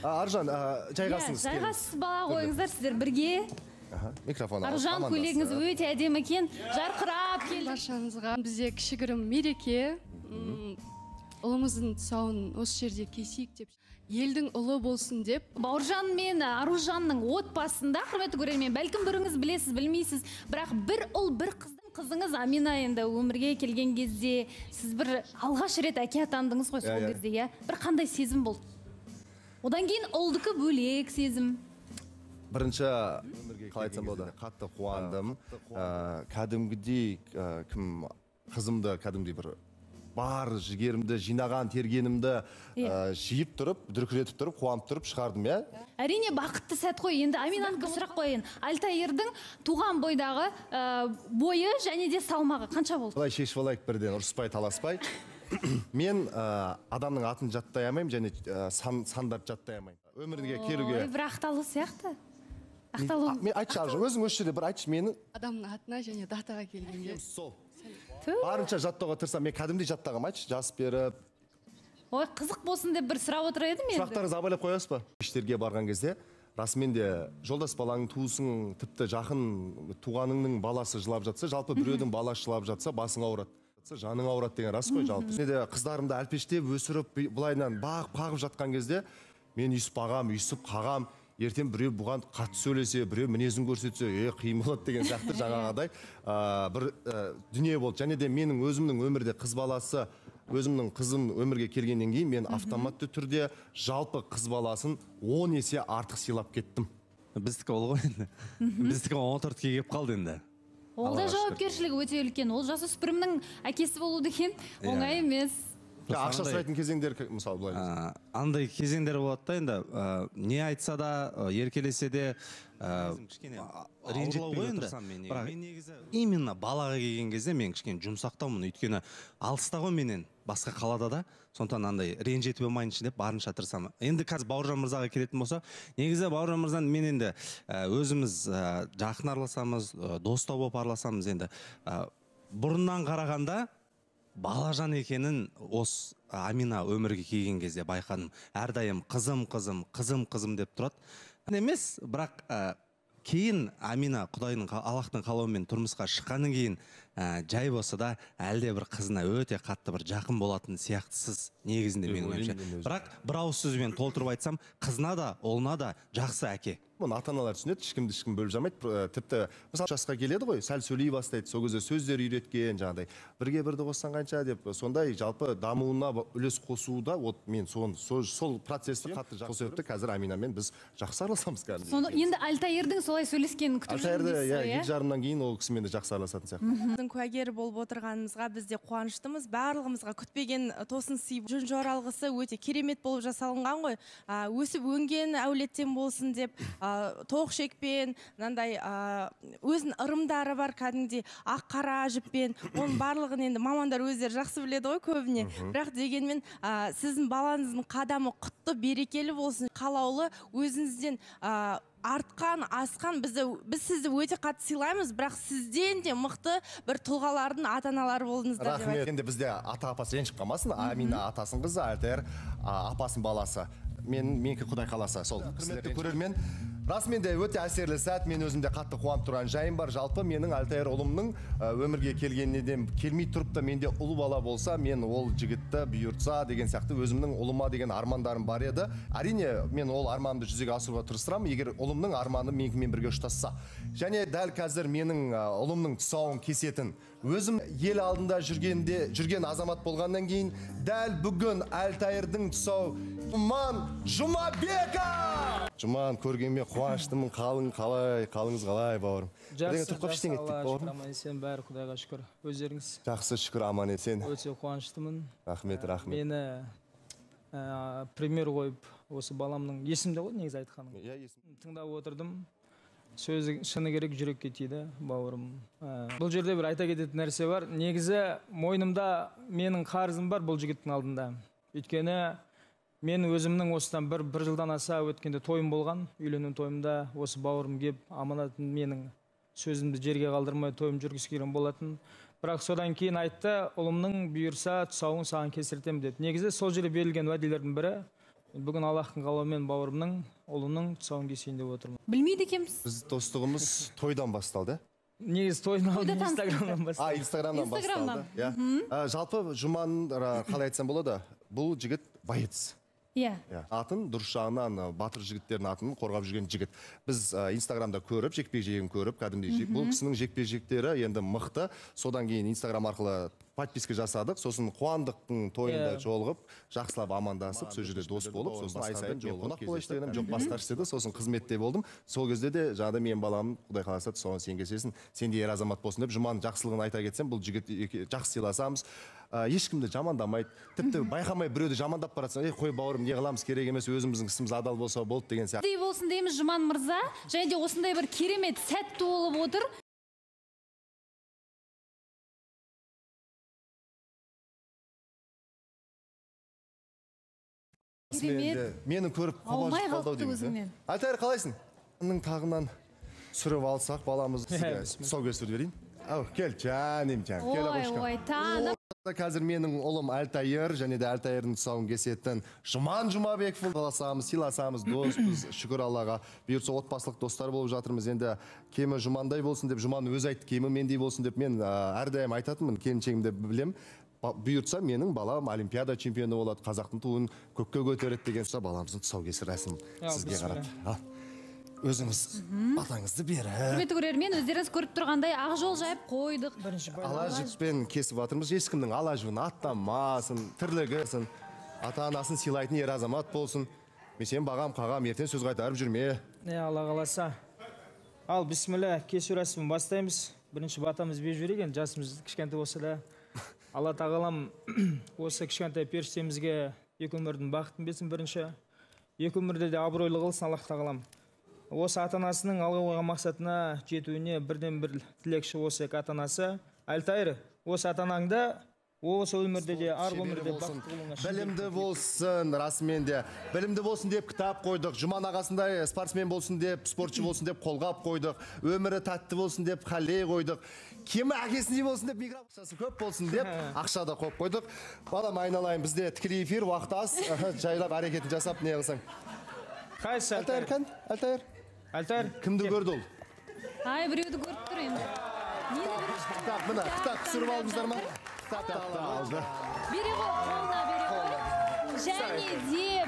Аружан, жайғасыңыз. Жайғасыз бала қойыңыздар, сіздер бірге. Микрофон. Аружан, көйлегіңіз өте әдемі екен, жарқырап келді. Баршаңызға бізде кішігірім мереке. Ұлымыздың тұсауын осы жерде кесейік деп, елдің ұлы болсын деп. Бауыржан мен Аружанның отбасында, құрметті көрермен, бәлкім біріңіз білесіз, білмейсіз, бірақ бір ұл, бір қыздың қызыңыз Амина енді өмірге келген кезде сіз бір алғаш рет әке атандыңыз ғой сол кезде, иә? Бір қандай сезім болды? Одан кейін ұлдікі бөлек сезім. Бірінші, қалай айтсам болады, қатты қуандым. Кәдімгідей кім қызымды кәдімгідей бір бар жігерімді, жинаған тергенімді жиып тұрып, дүркіретіп тұрып, қуанып тұрып шығардым, иә? Әрине бақытты сәт қой. Енді Аминаның бір сұрақ қояйын. Альтаирдың туған бойдағы бойы және де салмағы қанша болды? Былай шешіп алайық бірден, ұрыспай, таласпай. Мен адамның атын жаттай алмаймын және сандарды жаттай алмаймын. Өмірге келуге. Ой, бір ақталу сияқты. Ақталу. Мен айтшы, Аружан, өзің осы жерде бір айтшы мені. Адамның атына және датаға келгенде. Сол. Барынша жаттауға тырысамын. Мен кәдімгідей жаттағам, айтшы, жазып беріп. Ой, қызық болсын деп бір сұрап отыр едім енді. Сұрақтарыңызды абайлап қоясыз ба? Кештерге барған кезде расымен де жолдас балаң, туысың, тіпті жақын туғаныңның баласы жылап жатса, жалпы біреудің баласы жылап жатса, басың ауырады. Жаның ауырады деген рас қой жалпы. Және де қыздарымды әлпештеп, өсіріп, былайынан бағып қағып жатқан кезде мен үйсіп бағам, үйсіп қағам. Ертең біреу бұған қатты сөйлесе, біреу мінезін көрсетсе, қиын болады деген сияқты жаңағыдай бір дүние болды. Және де менің өзімнің өмірде қыз баласы, өзімнің қызым өмірге келгеннен кейін мен автоматты түрде жалпы қыз баласын 10 есе артық сыйлап кеттім. Біздікі ол ғой енді. Біздікі 14-ке келіп қалды енді. Ол да жауапкершілігі өте үлкен. Ол жасөспірімнің әкесі болу деген оңай емес. Ақша сұрайтын кезеңдер, мысалы, былай. Андай кезеңдер болады да енді, не айтса да, еркелесе де, ренжітпей отырсам мен. Бірақ именно балаға келген кезде мен кішкене жұмсақтаумын, өйткені алыста ғой менен, басқа қалада да, сондықтан андай ренжітіп алмайыншы деп барынша тырысамын. Енді қазір Бауыржан мырзаға келетін болса, негізі Бауыржан мырзаны мен енді өзіміз жақын араласамыз, дос та болып араласамыз енді. Бұрыннан қарағанда балажан екенін осы Амина өмірге келген кезде байқадым. Әрдайым қызым, қызым, қызым, қызым деп тұрады. Емес, бірақ кейін Амина Құдайдың, Аллахтың қалауымен тұрмысқа шыққаннан кейін жай болса да әлде бір қызына өте қатты бір жақын болатын сияқтысыз негізінде менің ойымша. Бірақ бір ауыз сөзбен толтырып айтсам, қызына да, ұлына да жақсы әке. Бұны ата-аналар түсінеді, ешкімді ешкім бөліп жармайды. Тіпті мысалы жасқа келеді ғой, сәл сөйлей бастайды, сол кезде сөздер үйреткен, жаңағыдай бірге бірді қоссаң қанша деп, сондай жалпы дамуына үлес қосуда, вот мен сол процесті қатты жақсы себепті қазір Аминамен біз жақсы араласамыз кәдімгідей. Соны енді Альтаирдің солай сөйлескенін күтіп жүрміз, иә? Альтаирді, иә, 2,5-дан кейін ол кісімен де жақсы араласатын сияқты. Куәгер болып отырғанымызға біз де қуаныштымыз. Барлығымызға күтпеген тосын сый, жөн жоралғысы өте керемет болып жасалынған ғой. Өсіп өнген әулеттен болсын деп, тоқ шекпен, мынандай өзінің ырымдары бар кәдімгідей ақ қара жіппен, оның барлығын енді мамандар өздері жақсы біледі ғой көбіне. Бірақ дегенмен сіздің балаңыздың қадамы құтты, берекелі болсын, қалаулы, өзіңізден артқан, асқан, біз сізді өте қатты сыйлаймыз, бірақ сізден де мықты бір тұлғалардың ата-аналары болдыңыздар деп. Рахмет. Енді бізде ата апасы ренжіп қалмасын. Амина атасының қызы, Альтаир апасының баласы. Менікі Құдай қаласа сол. Құрметті көрермен, расымен де өте әсерлі сәт. Мен өзімде қатты қуанып тұрған жайым бар. Жалпы менің Альтаир ұлымның өмірге келгенінен келмей тұрып та менде ұл бала болса, мен ол жігітті бұйыртса деген сияқты өзімнің ұлыма деген армандарым бар еді. Әрине, мен ол арманымды жүзеге асыруға тырысырамын, егер ұлымның арманы менікімен бірге ұштасса. Және дәл қазір менің ұлымның тұсауын кесетін, өзім ел алдында жүрген азамат болғаннан кейін дәл бүгін Альтаирдың тұсау Жұман Жұмабеков! Жұман, көргеніме қуаныштымын. Қалың қалай, қалыңыз қалай, бауырым? Жақсы, жақсы, Аллаға шүкір, аман есен, бәрі Құдайға шүкір. Өздеріңіз? Жақсы, шүкір, аман есен. Өте қуаныштымын. Рахмет, рахмет. Мені пример қойып, осы баламның есімде ғой негізі айтқаның. Иә, есімде. Тыңдап отырдым. Сөзі шыны керек, жүрекке тиді, бауырым. Бұл жерде бір айта кететін нәрсе бар. Негізі мойнымда менің қарызым бар бұл жігіттің алдында. Өйткені мен өзімнің осыдан бір жылдан аса өткенде тойым болған, үйлену тойымда осы бауырым кеп аманатын менің сөзімді жерге қалдырмай тойым жүргізген болатын. Бірақ содан кейін айтты, ұлымның бұйырса тұсауын саған кестіртемін деп. Негізі сол жерде берілген уәделердің бірі, Бүгін Аллахтың қалауымен бауырымның, ұлының тұсауын кесейін деп отырмын. Білмейді екенбіз. Біз достығымыз тойдан басталды. Негізі тойдың алдын Инстаграмнан басталды. Инстаграмнан басталды. Жалпы Жұман, қалай айтсам болады, бұл жігіт боец. Иә. Атын дұрыс жағынан батыр жігіттердің атын қорғап жүрген жігіт. Біз Инстаграмда көріп, жекпе-жегін көріп, кәдімгідей бұл кісінің жекпе-жектері енді мықты. Содан кейін Инстаграм арқылы подписка жасадық. Сосын Қуандықтың тойында жолығып, жақсылап амандасып, сол жерде дос болып, сосын ай сайын жолығып, қонақ болайыншы дегенім жоқ, бастаршы деді. Сосын қызметте болдым. Сол кезде де жаңағыдай менің балам, Құдай қаласа, тұсауын сен кесесің, сен де ер азамат болсын деп Жұманың жақсылығын айта кетсем, бұл жігіт жақсы сыйласамыз. Ешкімді жамандамайды. Тіпті байқамай біреуді жамандап баратса, ей қой бауырым, не қыламыз, керек емес, өзіміздің ісіміз адал болса болды деген сияқты. Дей болсын дейміз Жұман мырза. Және де осындай бір керемет сәт болып отыр. Керемет. Мені көріп Аумай қобалжып қалды ау қалыпты дейміз. өзіңнен. Альтайыр, қалайсың? Тағынан түсіріп алсақ, баламызды сізге тұсау кестіріп берейін. Ау, кел, жаным, жаным. Кел, Ой, ағашка. ой, таным. Қазір менің ұлым Альтайыр және де Альтайырдың тұсауын кесетін Жұман Жұмабеков. Баласамыз, сыйласамыз, доспыз, шүкір Аллаға. Бұйыртса отбасылық достар болып жатырмыз. Енді кемі Жұмандай болсын деп, Жұман өзі айтты, кемі мендей болсын деп мен әрдайым айтатынмын, келіншегімді білем. Бұйыртса менің балам олимпиада чемпионы болады, қазақтың туын көкке көтереді деген соң баламыздың тұсаукесер рәсімін сізге қарап. Ал, өзіңіз батаңызды беріп. Құрметті көрермен, өздеріңіз көріп тұрғандай ақ жол жайып қойдық. Ала жіппен кесіп жатырмыз. Ешкімнің ала жібін аттамасын, тірлігісін, ата-анасын сыйлайтын ер азамат болсын. Мен сен бағам, қағам, ертең сөз қайтарып жүрме. Не, Алла қаласа. Ал, бісміллә, кесу рәсімін бастаймыз. Бірінші батамыз беріп жіберейік, енді жасымыз кішкентай болса да. Алла тағалам осы кішкентай періштемізге екі өмірдің бақытын берсін бірінші. Екі өмірде де абыройлы қылсын Аллах тағалам. Осы ата-анасының алға қойған мақсатына жетуіне бірден бір тілекші осы екі ата-анасы. Альтайыр, осы ата-анаңды осы өмірде де, арғы өмірде бақытты болуыңа шын Білімді болсын, расымен де. Білімді болсын деп кітап қойдық. Жұман ағасындай спортсмен болсын деп, спортшы болсын деп қолғап қойдық. Өмірі тәтті болсын деп халей қойдық. Кемі әкесіндей болсын деп микрофон ақшасы көп болсын деп ақша да қойып қойдық. Балам, айналайын, бізде тікелей эфир, уақыт аз. Жайлап әрекетін жасап не қылсаң. Қайсы Альтайыр кән? Альтайыр? Альтайыр? Кімді көрді ол? Ай, біреуді көріп тұр енді. Кітап, мына, кітап түсіріп алдыңыздар ма? Кітапты алды. Бере ғой, қолына бере ғой. Және де